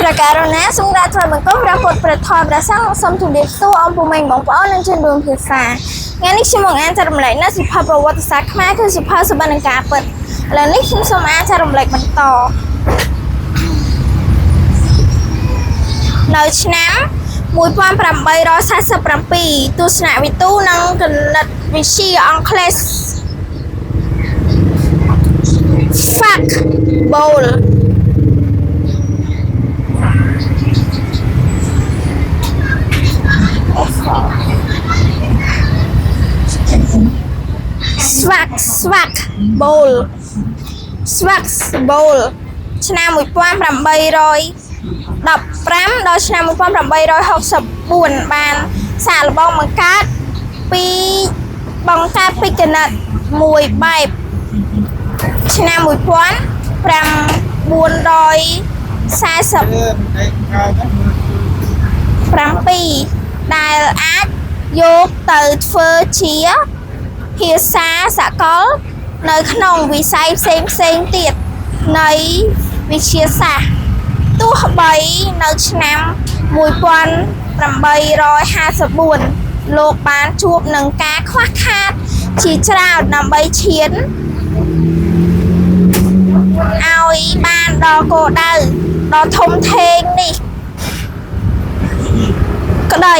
ព្រះករុណាសូមក្រាបថ្វាយបង្គំព្រះពុទ្ធព្រះធម៌ព្រះសង្ឃសូមជម្រាបសួរអស់ពូម៉ែបងប្អូននិងជនរួមភាសាថ្ងៃនេះខ្ញុំមកអានចែករំលែកនៅសៀវភៅប្រវត្តិសាស្ត្រខ្មែរគឺសៀវភៅសុបិននិងការពិតឥឡូវនេះខ្ញុំសូមអានចែករំលែកបន្តនៅឆ្នាំ1847ទស្សនវិទូនិងគណិតវិទ្យាអង់គ្លេស Fuck Bowl ស្វាក់ស្វាក់ Bowl ស្វាក់ Bowl ឆ្នាំ1815ដល់ឆ្នាំ1864បានសាកល្បងបង្កើតពីបង្កើតពីគណិតមួយបែបឆ្នាំ1947ដែលអាចយកទៅធ្វើជាភាសាសកលនៅក្នុងវិស័យផ្សេងផ្សេងៗទៀតនៃវិទ្យាសាស្ត្រទោះបីនៅឆ្នាំ1854លោកបានជួបនឹងការខ្វះខាតជាច្រើនដើម្បីឈានឲ្យបានដល់គោលដៅដ៏ធំធេងនេះក្តី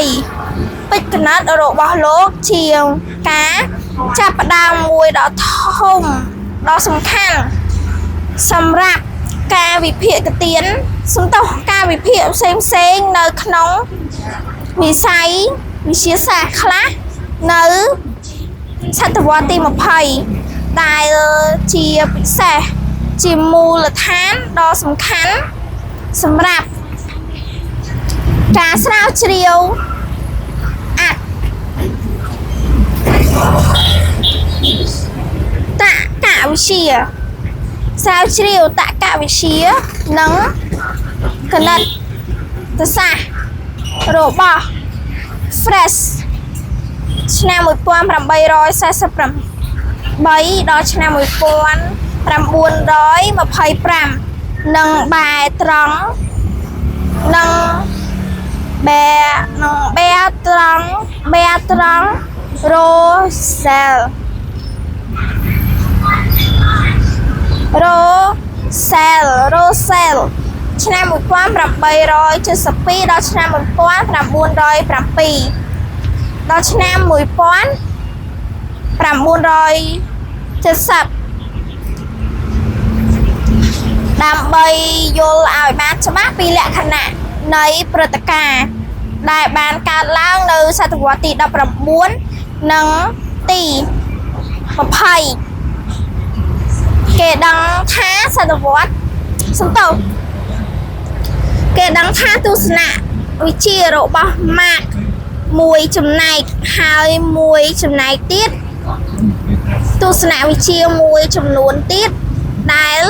ពេជ្រកណិតរបស់លោកជាការចាប់ផ្ដើមមួយដ៏ធំដ៏សំខាន់សម្រាប់ការវិភាគទានសំទោសការវិភាគផ្សេងផ្សេងៗនៅក្នុងវិស័យវិទ្យាសាស្ត្រខ្លះនៅសតវត្សទី20ដែលជាពិសេសជាមូលដ្ឋានដ៏សំខាន់សម្រាប់ការស្រាវជ្រាវអត្តកវិទ្យាស្រាវជ្រាវតកវិទ្យានិងគណិតសាស្ត្ររបស់ Fresh ឆ្នាំ1848ដល់ឆ្នាំ1925និងបែត្រង់និងបែនិងបែត្រង់បែត្រង់រ៉ូសែលរ៉ូសែលរ៉ូសែលឆ្នាំ1872ដល់ឆ្នាំ1907ដល់ឆ្នាំ1970ដើម្បីយល់ឲ្យបានច្បាស់ពីលក្ខណៈនៃព្រឹត្តិការណ៍ដែលបានកើតឡើងនៅសតវត្សទី19និងទី20គេដឹងថាសតវត្សសំទោសគេដឹងថាទស្សនៈវិជ្ជារបស់ម៉ាកមួយចំណែកហើយមួយចំណែកទៀតទស្សនវិជ្ជាមួយចំនួនទៀតដែល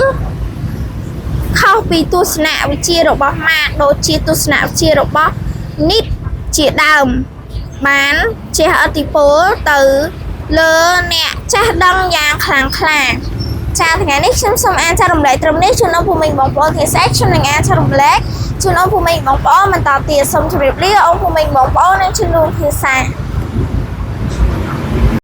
ខុសពីទស្សនវិជ្ជារបស់ម៉ាកដូចជាទស្សនវិជ្ជារបស់នីតជាដើមបានជះឥទ្ធិពលទៅលើអ្នកចេះដឹងយ៉ាងខ្លាំងក្លាចាថ្ងៃនេះខ្ញុំសូមអានចែករំលែកត្រឹមនេះជូនដល់ពូមីងបងប្អូនថ្ងៃស្អែកខ្ញុំនឹងអានចែករំលែកជូនដល់ពូមីងបងប្អូនបន្តទៀតសូមជម្រាបលាអូនពូមីងបងប្អូននិងជំនុំភាសា។